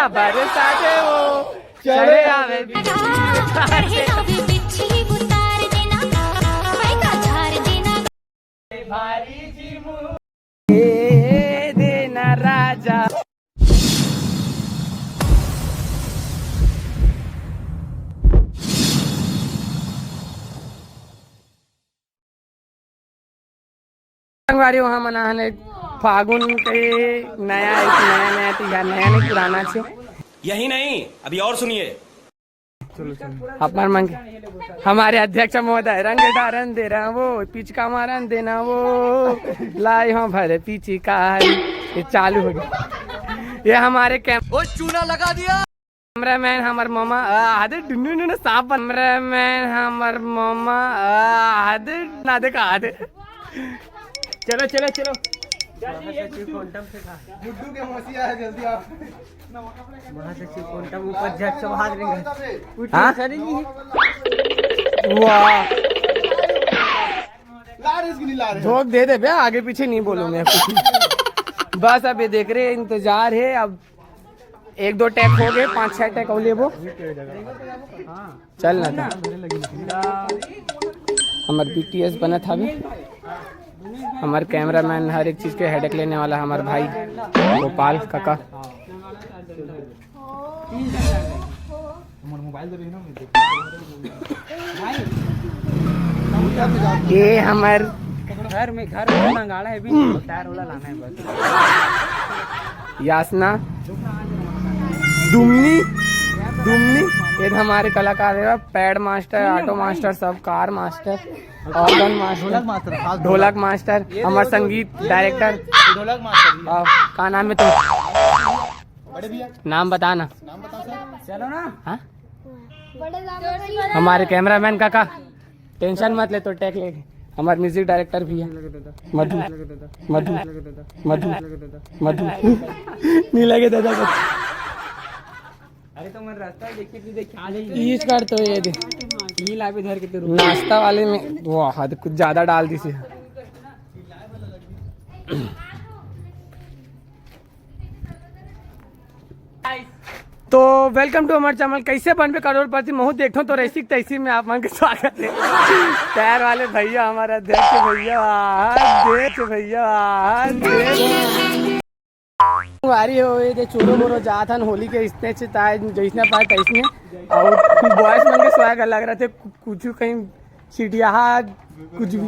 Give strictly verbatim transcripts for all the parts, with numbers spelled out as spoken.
बरसाते वो चले आवे बिजली। चढ़े आवे बिच्छी उतार देना, पैसा झाड़ देना। ए देना राजा। संगवारी हो, हमन आहन एक फागुन के नया, एक नया नया तिहार, नया नहीं, पुराना छे। यही नहीं, अभी और सुनिए। अपन मन के हमारे अध्यक्ष महोदय रंग डारन दे रहा वो, पिचका मारन देना वो, लाई हाँ भरे पिचकारी। ये चालू हो गया। ये हमारे कैम वो चूना लगा दिया। कैमरामैन हमर ममा, आ, आदे डुन्नू डुन्नू सांप बन। कैमरामैन हमर ममा, आ, आदे ना देखा आदे। चलो चलो चलो। गुड्डू के मौसी आया, जल्दी आओ। महासचिव कोंटम उपाध्यक्ष बाहर निकल। हाँ? वाह। ला रहे इसकी नहीं ला रहे। झोंक दे दे बे, आगे पीछे नहीं बोलूंगे कुछ। बस अब ये देख रहे, इंतजार है। अब एक दो टेक हो गए, पाँच छह टेक और लेबो। चल ना था। हमर बीटीएस बनत हवे। हमर कैमरामैन हर एक चीज के हेडेक लेने वाला हमर भाई गोपाल काका। ये हमर घर में, घर में नगाड़ा है भी नहीं, टायर वाला लाना है बस। यासना, दुमनी, दुमनी, ये हमारे कलाकार है, पैड मास्टर, ऑटो मास्टर, सब कार मास्टर, ऑर्गन मास्टर, ढोलक मास्टर, खास ढोलक मास्टर, हमर संगीत डायरेक्टर। ढोलक मास्टर भी। हाँ, का नाम है तुम? बड़े भैया। नाम बताना। नाम बताओ सर। चलो ना। हाँ? बड़े दादा का ही हमारे कैमरामैन काका, टेंशन मत ले, तो टेक लेके। हमारे म्यूजिक डायरेक्टर भी है। मधु, मधु, मधु, मधु। नहीं लगे दादा का। अरे तो मैं रास्ता देखिए, तू देख, आ जाइए। इस कर तो ये दे। ये ला भी धर के तेरे नाश्ता वाले में, वाह, हद कुछ ज्यादा डाल दी से। तो welcome to हमारे चैनल। कैसे बनबे करोड़पति, महू देखो तो ऐसी तैसी में आप मन के स्वागत है। पैर वाले भैया, हमारा अध्यक्ष भैया, अध्यक्ष भैया, अध्यक्ष। वारी हो ये दे चोरो मोरो जात हन होली के, इसने चिताए जैसने पाए तैसने। और बॉयज मन के स्वैग अलग रहते, कु-, कुछ कहीं सीटिया कुछ भी।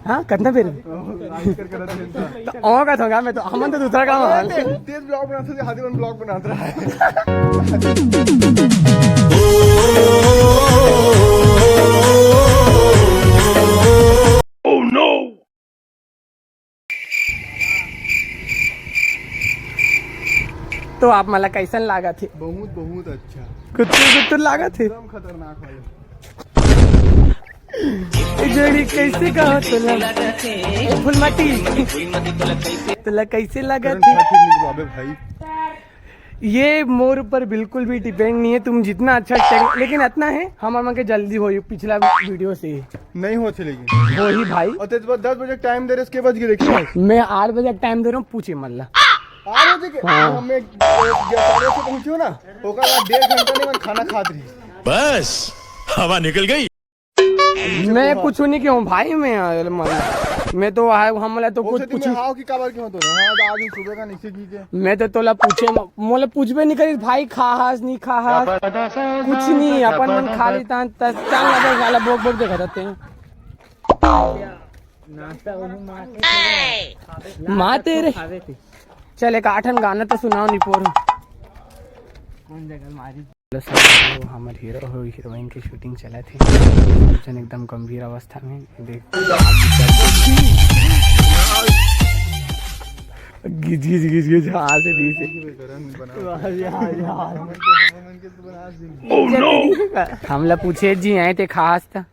हाँ, कितना बेर? तो और का थोड़ा मैं तो, हमन तो दूसरा काम है। तेज ब्लॉग बनाते थे, हाथी ब्लॉग बनाते रहा है। तो आप मला कैसन लागत हे? बहुत, बहुत अच्छा। कुत्तू, कुत्तू लागत हे? एकदम खतरनाक वाले। ए जोड़ी कैसे कहो तोला? ए फुलमती, तोला कैसे लागत हे? भाई, ये मोर ऊपर बिल्कुल भी डिपेंड नहीं है, तुम जितना अच्छा टेक, लेकिन इतना है, हमारे मन के जल्दी हो पिछला वीडियो से ही। नहीं होते लेकिन। वही भाई। और तेरे को दस बजे टाइम दे रहे, इसके बज के देखिए। मैं आठ बजे टाइम दे रहा हूँ, पूछे मल्ला। आठ बजे के? हाँ। हम एक, एक, ग्यारह बजे पहुँचे ना, ओकर बाद डेढ़ घंटा नहीं, मैं खाना खात रही। बस, हवा निकल गई। मैं कुछ नहीं कहूँ भाई, मैं यार, मतलब, मैं तो आया हूँ, हमला तो कुछ पूछी। हाँ, कि काबर क्यों तो? हाँ, तो आज हम सुबह का नीचे की के। मैं तो तोला पूछे, म-, मोला पूछबे नहीं करिस भाई, खाहास, नहीं खाहास, कुछ नहीं, अपन मन खा लेता, त-, चल लगे साला, बोक बोक देखा रहते हैं। माँ तेरे। चल, एक आठन गाना तो सुनाओ, निपोर। कौन जगह मारी? हेलो संगवारी हो, हमर हीरो हो हीरोइन के शूटिंग चलत हे। सब झन एकदम गंभीर अवस्था में। देख, गिज गिज गिज गिज हाथ से दी से। हमला पूछे जी आए थे खास था।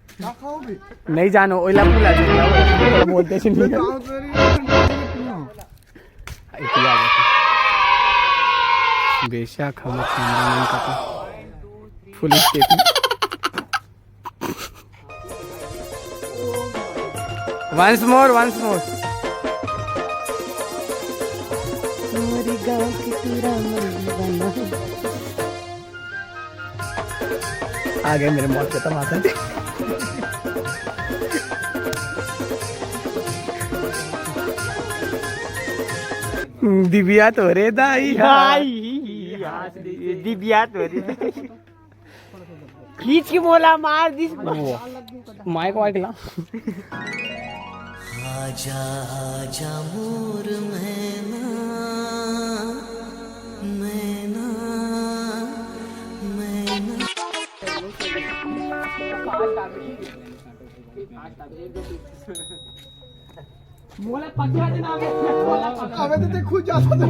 नहीं जानो, ओला बोला, बोलते से नहीं। इतिया जाता। बेशक हम कैमरामैन का तो फुल step. Once more, once more। आ गए मेरे मौत के तमाशे। दिव्या तो रे दाई, हाय। दिव्या तो रे दाई। खींच के बोला, मार दिस। माइक वाइक ला। आजा, आजा मोर मैना, मैना, मैना। मोला पकड़ा देना, अबे। अबे तो ते खुद जा सकता।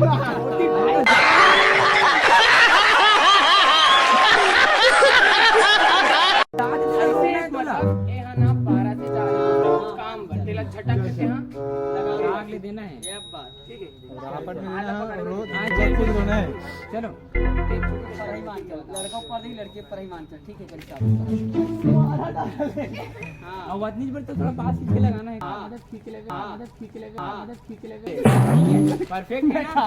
ए हा ना पारा से जा, काम बर, तेला झटक के, हाँ, लगा ले देना है। ये बात, ठीक है। रापट में ना, रो-, हाँ, चल, खुद रोना है। चलो। लड़का ऊपर नहीं, लड़की ऊपर ही मान चल, ठीक है, चल, चल। हाँ। अब वतनीज पर तो थोड़ा पास खींच के लगाना है। हाँ। मदद खींच ले, हाँ। मदद खींच ले, हाँ। मदद खींच ले। परफेक्ट है ना?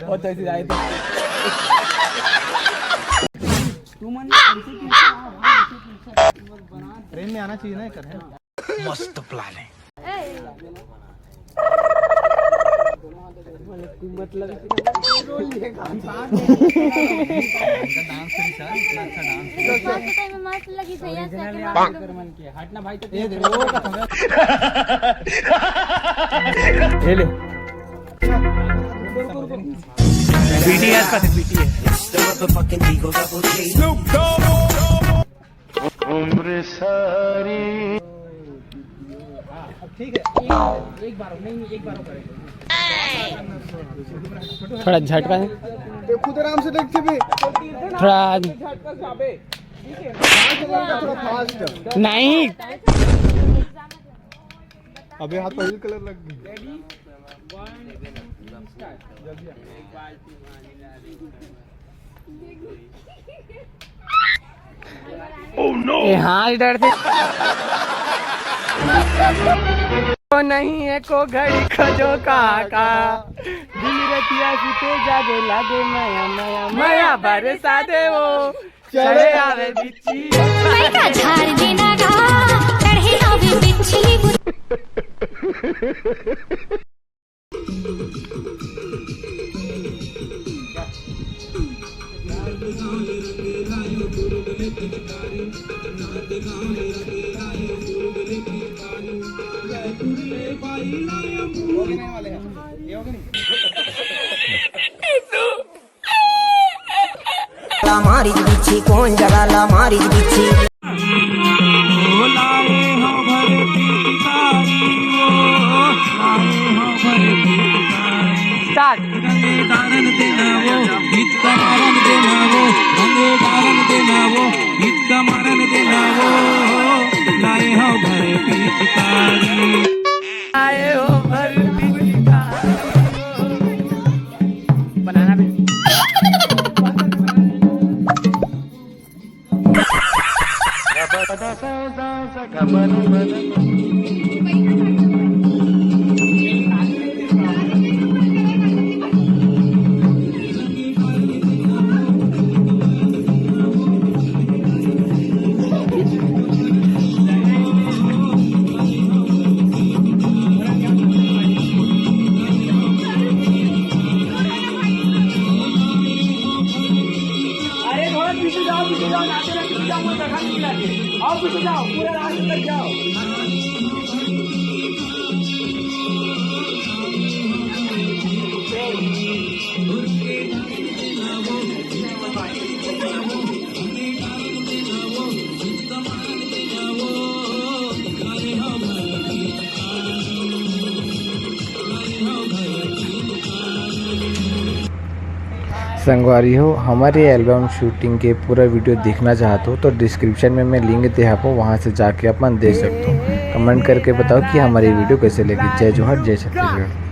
बहुत ऐसी आए थे। तू मन ऐसे क्यों? ट्रेन में आना चाहिए ना, एक है ना? मस्त प्लान है। मतलब, डांस करी सर, इतना अच्छा डांस। मस्त लगी भैया, second round। हटना भाई, तो ये देखो, ये ले। बीटीएस का, बीटीएस। उम्र सारी। ठीक है, एक, एक बार, नहीं, नहीं, एक बार और करेंगे। थोड़ा झटका है। ते खुद आराम से देखते भी। थोड़ा। झटका से अबे। थोड़ा फास्ट। नहीं। अबे हाथ पहले कलर लग गई। Oh no! ए, हाँ, डर से। ओ नहीं, एको घड़ी खजो का, का। दिन रतिया सुते जागे लागे मया, मया, मया बरसा दे वो। चढ़े आवे बिच्छी। मैं का झाड़ देना गा, चढ़े आवे बिच्छी। ला मारिच बिच्छी, कौन जगह ला मारिच बिच्छी। स्टार्ट। आए हो भर पिचकारी। बनाना भी। अरे थोड़ा पीछे जाओ, पीछे जाओ, नाचे ना, पीछे जाओ, मुझे देखा नहीं मिला के। आओ पीछे जाओ, पूरा रास्ते तक जाओ। संगवारी हो, हमर ये एल्बम शूटिंग के पूरा वीडियो देखना चाहत हो तो डिस्क्रिप्शन में मैं लिंक दे हवं, वहाँ से जाके अपन देख सकते हो। कमेंट करके बताओ कि हमारी वीडियो कैसे लगी। जय जोहार, जय छत्तीसगढ़।